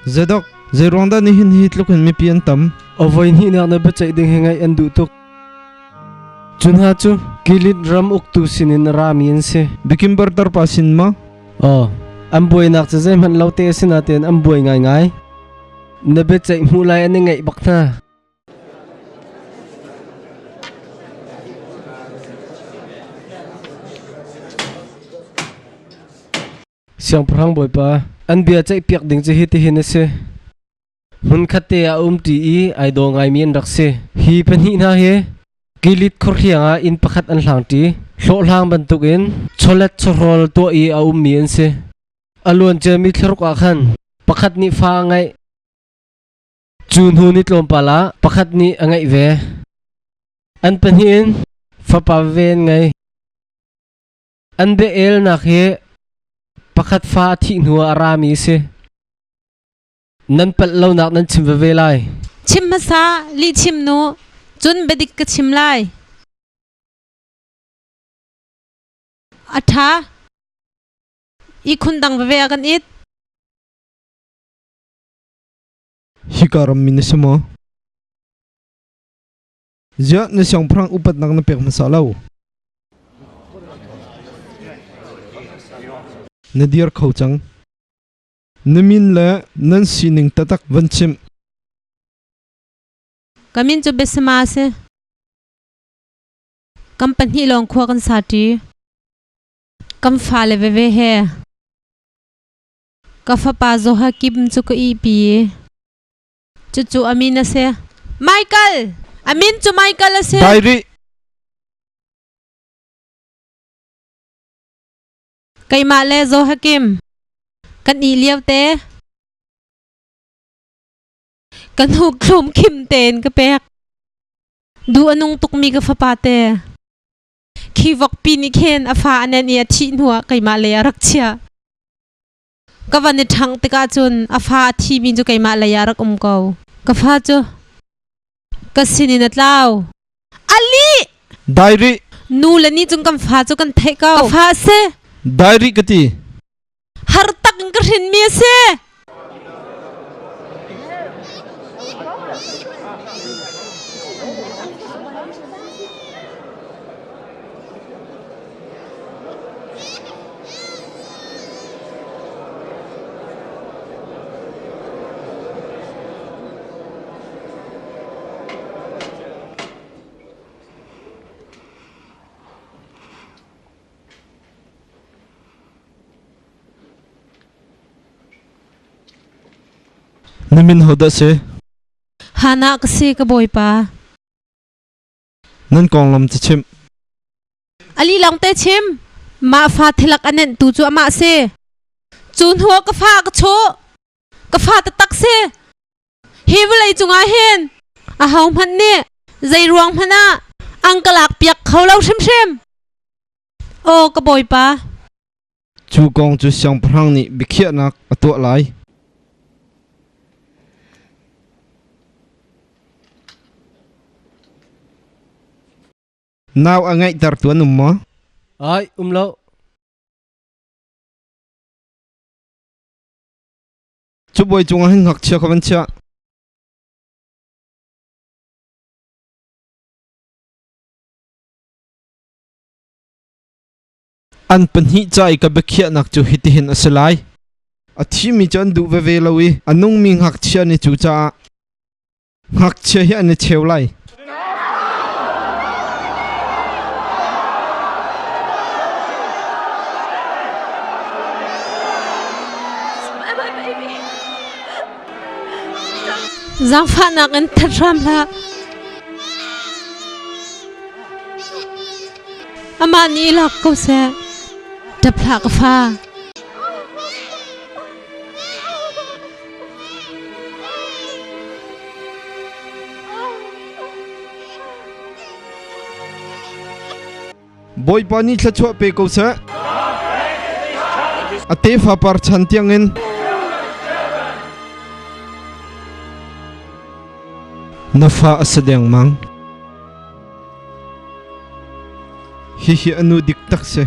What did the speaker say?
Zadok, zeiruang dah nihin hi tluk in mipi an tam? Avoi hnihnak na biaceih ding hi ngaih an duh tuk. Cu hna cu Gilead ram uktu sinin a rami an si. Biakim Bartar pa sin ma? Aw, an buainak cu zeihmanh lo te a si nain an buai ngaingai. Na biaceih hmuh lai an i ngaih bak hna. Siangpahrang bawipa, an bia ceihpiak ding cu hitihin a si. Hmunkhat te ah a umṭi i ai daw ngaimi an rak si. Hi pahnih hna hi Gilead khuahriang ah inn pakhat an hlangṭi. Hlawhhlang bantukin chawlet chawhrawl tuah i a ummi an si. A luanciami thlaruk ah khan pakhat nih fa a ngeih. Cu hnu ni tlawmpal ah pakhat nih a ngeih ve. An pahnih in fapa veve an ngei. An bia-elnak hi pakhat fa a thih hnuah a rami a si. Nan palh lonak nan chim veve lai. Chim hmasa, lihchim nu, cun biadik ka chim lai. A ṭha. Ihkhun dang veve ah kan it. Hika ram mi na si maw? Ziah na siangpahrang upatnak na pek hmasa lo? Na dir kho cang. Na min le nan sining taktak van chim. Ka min cu Besama a si. Kam pahnih lawng khua kan sa ṭi. Kam fale veve he. Ka fapa Zohakim cu ka ihpi i Cucu a min a si. Michael! A min cu Michael a si. Dai rih. Keimah le Zohakim kan i lio te. Ka hnuk thlum khim tein ka pek. Duh a nung tukmi ka fapa te. Khi vokpi nih khin a fa a nen i a thih hnuah keimah lei a rak chiah. Ka van i ṭhangh tikah cun a fa a thimi cu keimah lei ah rak um ko. Ka fa cu ka sinin a tlau. A lih! Dai rih! Nu le nih cun kan fa cu kan theih ko. Ka fa a si. Dai rih ka ti. Har tak in ka hrinmi a si. Na min hodah si? Hannah ka si ka bawipa. Nan konglam ca chimh. Ali lawng te chim. Mah fa thilak a nenh tu cu amah si. Cu hnu ah ka fa ka chuh. Ka fa taktak si. Hi vawlei cungah hin aho hmanh nih zei ruang hmanh ah ang ka lak piak kho lo hrimhrim. Aw ka bawipa. Cu kong cu siangpahrang nih biakhiahnak a tuah lai. Nau a ngeihtertu an um maw? Ai, um lo. Cu bawi cungah hin ngakchia kha van chiah. An pahnih ca i ka biakhiahnak cu hitihin a si lai. A thimi cu an duh veve lo i a nungmi ngakchia nih cucaah Ngakchia hi an i cheu lai. Zaangfahnak in that hram hlah. Amah nih i lak ko seh. Ṭap hlah ka fa. Bawipa nih thluachuah pe ko seh. A tefa par chan tiangin na fa a si dengmang. Hihi a nu dik tak si.